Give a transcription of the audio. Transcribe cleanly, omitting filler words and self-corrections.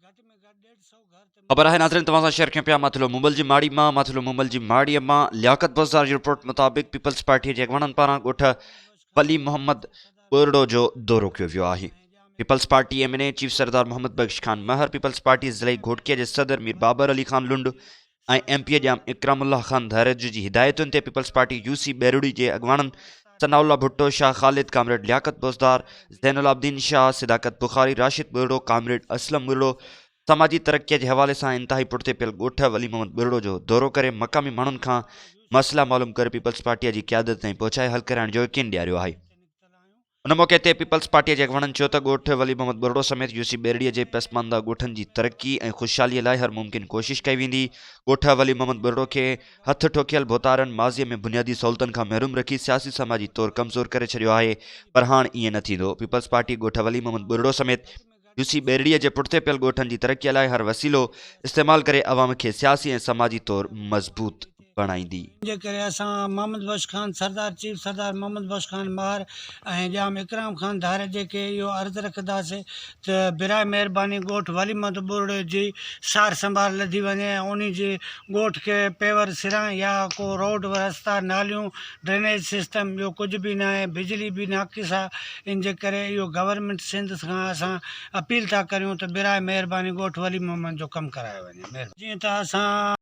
خبر آهي ناظرين توهان سان شيئر ڪيون پيا ماٿيلو مومل جي ماڙي مان ماٿيلو مومل جي ماڙي مان لياقت بوزدار جي رپورٽ مطابق پيپلز پارٽي جي اڳواڻن پاران ڳوٺ ولي محمد ٻرڙو جو دورو ڪيو ويو آهي peoples party M N A chief Sardar Muhammad Bakhsh Khan Mahar peoples party ضلعي گهوٽڪي جي صدر Mir Babar Ali Khan Lund ۽ M P A Jam Ikram Ullah Khan Dharejo جي هدايتن تي پيپلز پارٽي يو سي ٻيرڙي جي اڳواڻن ثناء الله ڀٽو، شاهه خالد، ڪامريڊ لياقت بوزدار، زين العابدين شاهه، صداقت بخاري، راشد ٻرڙو، ڪامريڊ اسلم ٻرڙو سماجي ترقي جي حوالي سان انتهائي پٺتي پيل ڳوٺ ولي محمد ٻرڙو جو دورو ڪري مقامي ماڻهن کان مسئلا معلوم ڪري پيپلز پارٽي جي قيادت تائين پهچائي حل ڪرائڻ جو يقين ڏياريو آهي. ان موقعي تي پيپلز پارٽي جي اڳواڻن چيو ته ڳوٺ ولي محمد ٻرڙو سميت يو سي ٻيرڙي جي پسمانده ڳوٺن جي ترقي ۽ خوشحالي لاء هر ممڪن ڪوشش ڪئي ويندي، ڳوٺ ولي محمد ٻرڙو کي هٿ ٺوڪيل ڀوتارن ماضي ۾ بنيادي سهولتن کان محروم رکي سياسي سماجي طور ڪمزور ڪري ڇڏيو آهي پر هاڻ ائين نه ٿيندو، پيپلز پارٽي ڳوٺ ولي محمد ٻرڙو سميت يو سي ٻيرڙي جي پٺتي پيل ڳوٺن جي ترقي لاء هر وسيلو استعمال ڪري عوام کي سياسي ۽ سماجي طور مضبوط بڻائيندي. جي ڪري اسان محمد بخش خان سردار چيف سردار محمد بخش خان مهر ۽ ڄام اڪرام خان ڌاريجي کي اهو عرض رکنداسين ته براء مهرباني ڳوٺ ولي محمد ٻرڙي جي سار سنڀال لڌي وڃي ۽ انهي جي ڳوٺ کي پيور سران يا ڪو روڊ رستا ناليون ڊرينيج سسٽم ٻيو ڪجهه به ناهي بجلي به ناقص آ ان جي ڪري اهو گورنمينٽ سنڌ کان اسان اپيل ٿا ڪريون ته براء مهرباني ڳوٺ ولي محمد جو ڪم ڪرايو وڃي مهرباني. جيئن ته اسان.